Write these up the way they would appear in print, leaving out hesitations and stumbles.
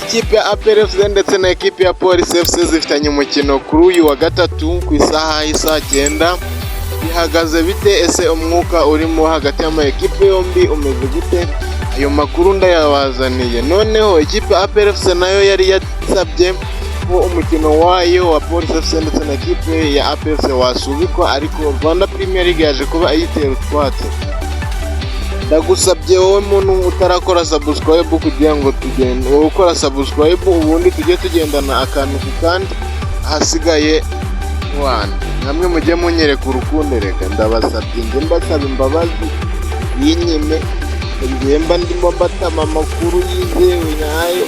Ikipe ya APR FC ndetse na ekipe ya Police FC zifitanye umukino kuri uyu wa gatatu ku isaha y'isaa 9. Bihagaze bite? Ese umwuka urimo hagati y'ama ekipe yombi umeze gute? Ayo makuru ndayabazaniye. Noneho ikipe ya APR FC nayo yari yasabye ko umukino wayo wa Police FC ndetse na ekipe ya APR FC wasubikwa, ariko Rwanda Premier League yaje kuba ayitera utwatsi. Ndagusabye wowe muntu utarakora subscribe kugira ngo tugende, wowe ukora subscribe, ubundi tujye tugendana akantu ku kandi. Ahasigaye wana namwe mujye munyereka urukundo. Reka ndabasabye, njye mbasaba imbabazi yinyime, ngiye mba ndimo mbatama amakuru yizewe nyayo.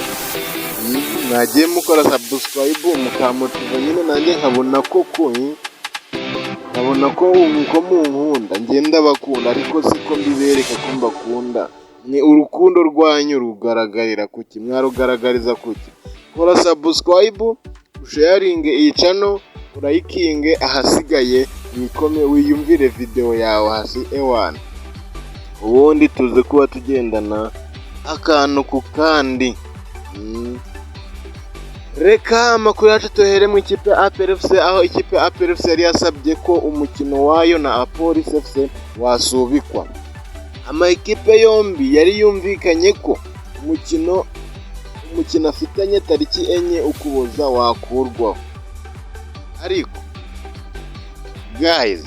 Mwagiye mukora subscribe mukamotiva nyine, nanjye nkabona koko, nkabona ko uko munkunda. Njye ndabakunda, ariko siko mbibereka ko mbakunda. Ni urukundo rwanyu rugaragarira kuki? Mwarugaragariza kuki? Kora subscribe, usharinge iyi channel, urayikinge, ahasigaye wikome wiyumvire video yawe hasi ewana, ubundi tuze kuba tugendana akantu ku kandi. Reka amakuru yacu tuhere mu ikipe ya APR FC, aho ikipe ya APR FC yari yasabye ko umukino wayo na Police FC wasubikwa. Ama ekipe yombi yari yumvikanye ko umukino afitanye tariki 4 Ukuboza wakurwaho, ariko guys,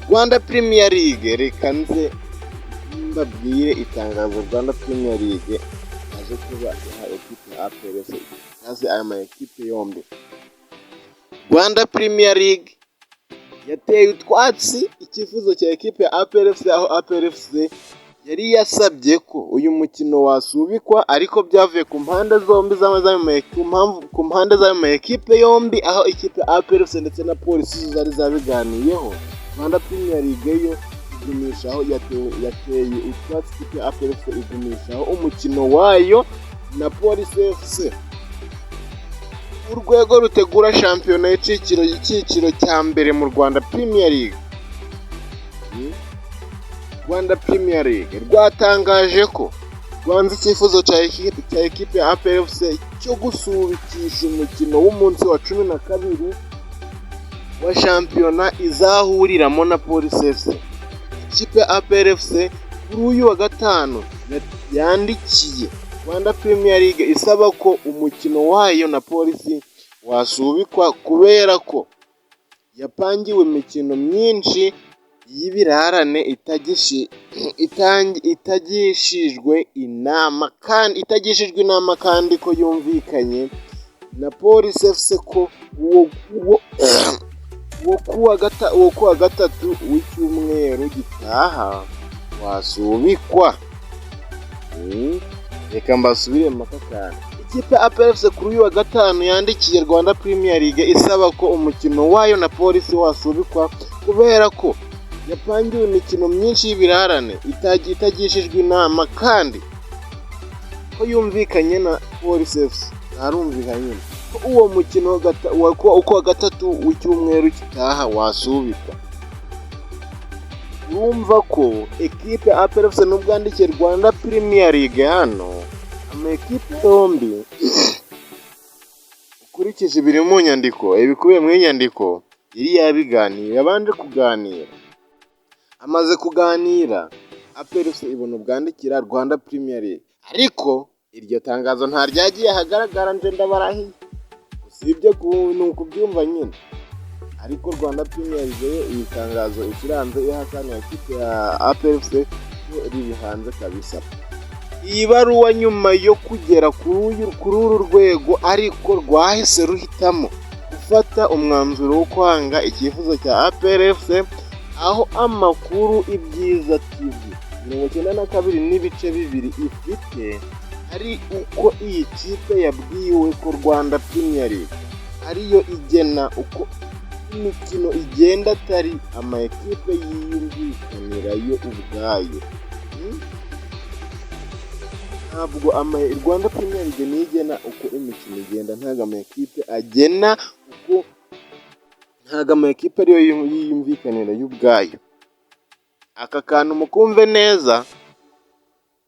Rwanda Premier League, reka nze mbabwire itangazo Rwanda Premier League yaje kuba iha ekipe ya APR FC cyangwa se aya ma ekipe yombi. Rwanda Premier League yateye utwatsi icyifuzo cya ekipe ya APR FC, aho APR FC yari yasabye ko uyu mukino wasubikwa, ariko byavuye ku mpande zombi, ku mpande z'ayo ma ekipe yombi, aho ikipe ya APR FC ndetse na Polisi zari zabiganiyeho. Rwanda Premier League yo igumishaho, yateye utwatsi ikipe ya APR FC, igumishaho umukino wayo na Polisi FC. Urwego rutegura shampiyona y'icyiciro cya mbere mu Rwanda Premier League, Rwanda Premier League, rwatangaje ko rwanze icyifuzo cya ekipe ya APR FC cyo gusubikisha umukino w'umunsi wa 12 wa shampiyona izahuriramo na Polisi FC. Ikipe ya APR FC kuri uyu wa gatanu yandikiye Rwanda Premier League isaba ko umukino wayo na Polisi wasubikwa kubera ko yapangiwe imikino myinshi y'ibirarane itagishijwe inama kandi itagishijwe inama, kandi ko yumvikanye na Polisi FC ko uwo kuwa gatatu w'icyumweru gitaha wasubikwa. Reka mbasubire mu kantu. Ikipe ya APR FC kuri uyu wa gatanu yandikiye Rwanda Premier League isaba ko umukino wayo na Polisi wasubikwa kubera ko yapangiwe imikino myinshi y'ibirarane itagishijwe inama, kandi ko yumvikanye na Polisi FC, ntarumvikanye ko uwo mukino uko wa gatatu w'icyumweru gitaha wasubikwa. Urumva ko ekipe ya APR FC nubwo yandikiye Rwanda Premier League hano, ama ekipe yombi, ukurikije ibiri mu nyandiko, ibikubiye mu nyandiko, yari yabiganiye, yabanje kuganira. Amaze kuganira, APR FC ibona ubwandikira Rwanda Premier League, ariko iryo tangazo nta ryagiye ahagaragara. Nje ndabarahiye, usibye ni ukubyumva nyine, ariko Rwanda Premier League yo iri tangazo ikiranze ihakana ikipe ya APR FC yo riri hanze kabisa. Iyi baruwa nyuma yo kugera kuri uru rwego, ariko rwahise ruhitamo gufata umwanzuro wo kwanga icyifuzo cya APR FC, aho amakuru Ibyiza TV 92.2 ifite ari uko iyi kipe yabwiwe ko Rwanda Premier League ariyo igena uko imikino igenda, atari ama ekipe yiyumvikanira yo ubwayo. Ntabwo Rwanda Premier League niyo igena uko imikino igenda, ntabwo ama ekipe agena uko, ntabwo ama ekipe ariyo yiyumvikanira yo ubwayo. Aka kantu mukumve neza,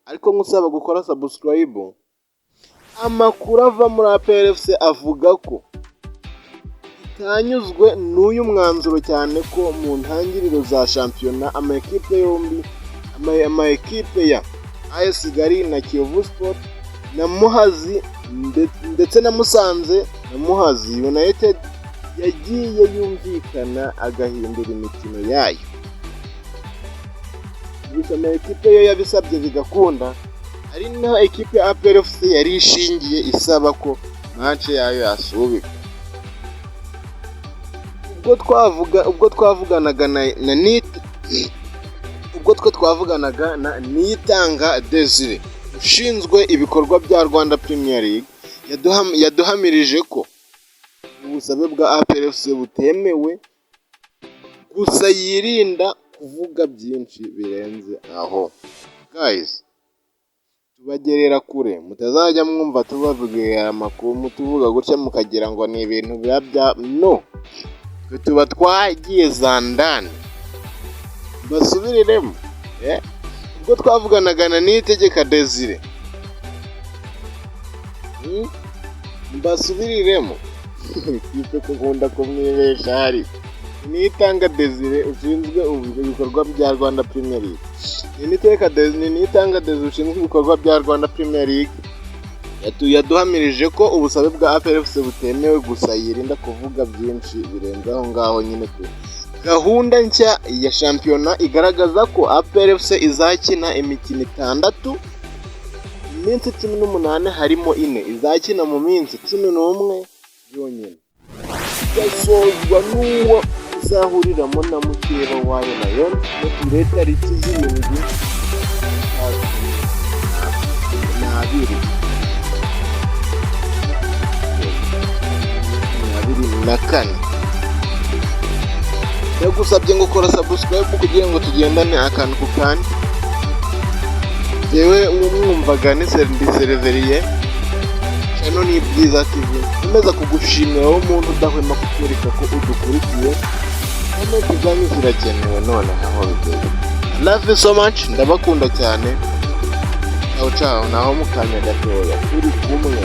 ariko nkusaba gukora subscribe. Amakuru ava muri APR FC avuga ko itanyuzwe n'uyu mwanzuro, cyane ko mu ntangiriro za shampiyona amakipe yombi, ama ekipe ya AS Kigali na Kiyovu Sport na Muhazi ndetse na Musanze na Muhazi United, yagiye yumvikana agahindura imikino yayo. Gusa ama ekipe yo yabisabye bigakunda, ari naho ekipe ya APR FC yari ishingiye isaba ko match yayo yasubikwa. Ubwo twavuganaga na nit ubwo twe twavuganaga na Niyitanga Desire ushinzwe ibikorwa bya Rwanda Premier League, yaduhamirije ko ubusabe bwa APR FC butemewe, gusa yirinda kuvuga byinshi birenze aho. Guys, tubagerera kure, mutazajya mwumva tubabwira amakuru tuvuga gutya mukagira ngo ni ibintu biba bya no twe tuba twagiye za ndani. Basubiriremo, ubwo twavuganaga na Niyitegeka Desire. Mbasubiriremo kipe ko nkunda kumwibesha, hari Niyitanga Desire ushinzwe ibikorwa bya Rwanda Premier League. Ni Niyitanga Desire ushinzwe ibikorwa bya Rwanda Premier League yaduhamirije ko ubusabe bwa APR FC butemewe, gusa yirinda kuvuga byinshi birenze aho ngaho nyine tu. Gahunda nshya ya shampiyona igaragaza ko APR FC izakina imikino itandatu mu minsi 18, harimo ine izakina mu minsi 11 yonyine, igasozwa n'uwo izahuriramo na mukeba wayo Rayon muri tariki 7 n'abiri 24. Ndagusabye ngo kora subscribe kugira ngo tugendane akantu ku kandi. Yewe mwumvaga ni ndi Sereveriye, channel ni Ibyiza TV. Nkomeza kugushimira wowe umuntu udahwema kutwereka ko udukurikiye. Comment zanyu zirakenewe none aho bigeze. I love you so much, ndabakunda cyane. Ciao ciao, naho mu kanya gatoya turi kumwe.